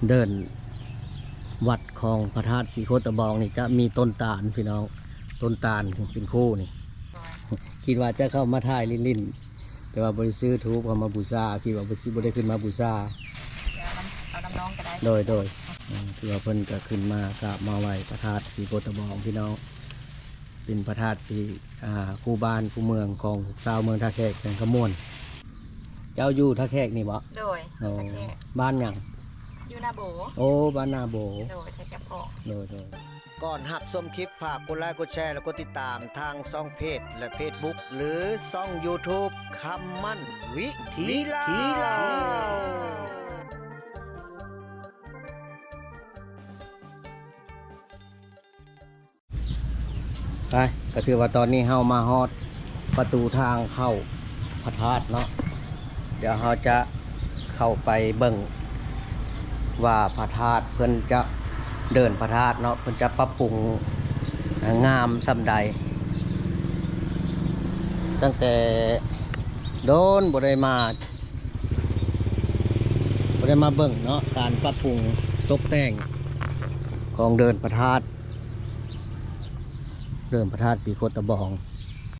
ເດີ່ນວັດຂອງພະທາດສີໂຄດຕະບອງນີ້ ຈະມີຕົ້ນຕານພີ່ນ້ອງ, ຕົ້ນຕານເປັນຄູ່ນີ້. ຄິດວ່າຈະເຂົ້າມາຖ່າຍຫຼິ້ນໆ ແຕ່ວ່າບໍ່ໄດ້ຊື້ທູບເຂົ້າມາບູຊາ, ຄິດວ່າບໍ່ຊິ ບໍ່ໄດ້ຂຶ້ນມາບູຊາ. ເອົານຳ ເອົານຳນ້ອງກໍໄດ້. ໂດຍ ໂດຍ. ອືມ ຖືວ່າເພິ່ນກໍຂຶ້ນມາກາບມາໄຫວ້ພະທາດສີໂຄດຕະບອງພີ່ນ້ອງ, ເປັນພະທາດທີ່ ອ່າ ຄູ່ບ້ານຄູ່ເມືອງຂອງຊາວເມືອງທ່າແຂກ ແຂວງຄຳມ່ວນ. ເຈົ້າຢູ່ທ່າແຂກນີ້ບໍ່? ໂດຍ ໂອ້ ທ່າແຂກ. ບ້ານຫຍັງ? ຢູ່ນາໂບ. ໂອ້ ບ້ານນາໂບ. ໂດຍ ແຖວຈຳເພາະ. ໂດຍ ໂດຍ. ກ່ອນຮັບຊົມຄລິບ ຝາກກົດໄລ ກົດແຊ ແລະ ກົດຕິດຕາມທາງຊ່ອງເພຈ ແລະ ເຟສບຸກ ຫຼື ຊ່ອງຢູທູບ ຄຳໝັ້ນວິຖີລາວ. ໄປ ກໍຖືວ່າຕອນນີ້ເຮົາມາຮອດປະຕູທາງເຂົ້າພະທາດເນາະ. ດຽວເຮົາຈະເຂົ້າໄປເບິ່ງວ່າພະທາດເພິ່ນຈະ ເດີ່ນພະທາດເນາະ ເພິ່ນຈະປັບປຸງງາມສ່ຳໃດ. ຕັ້ງແຕ່ດົນບໍ່ໄດ້ມາ ບໍ່ໄດ້ມາເບິ່ງເນາະ ການປັບປຸງຕົກແຕ່ງຂອງເດີ່ນພະທາດ ເດີ່ນພະທາດສີໂຄດຕະບອງ.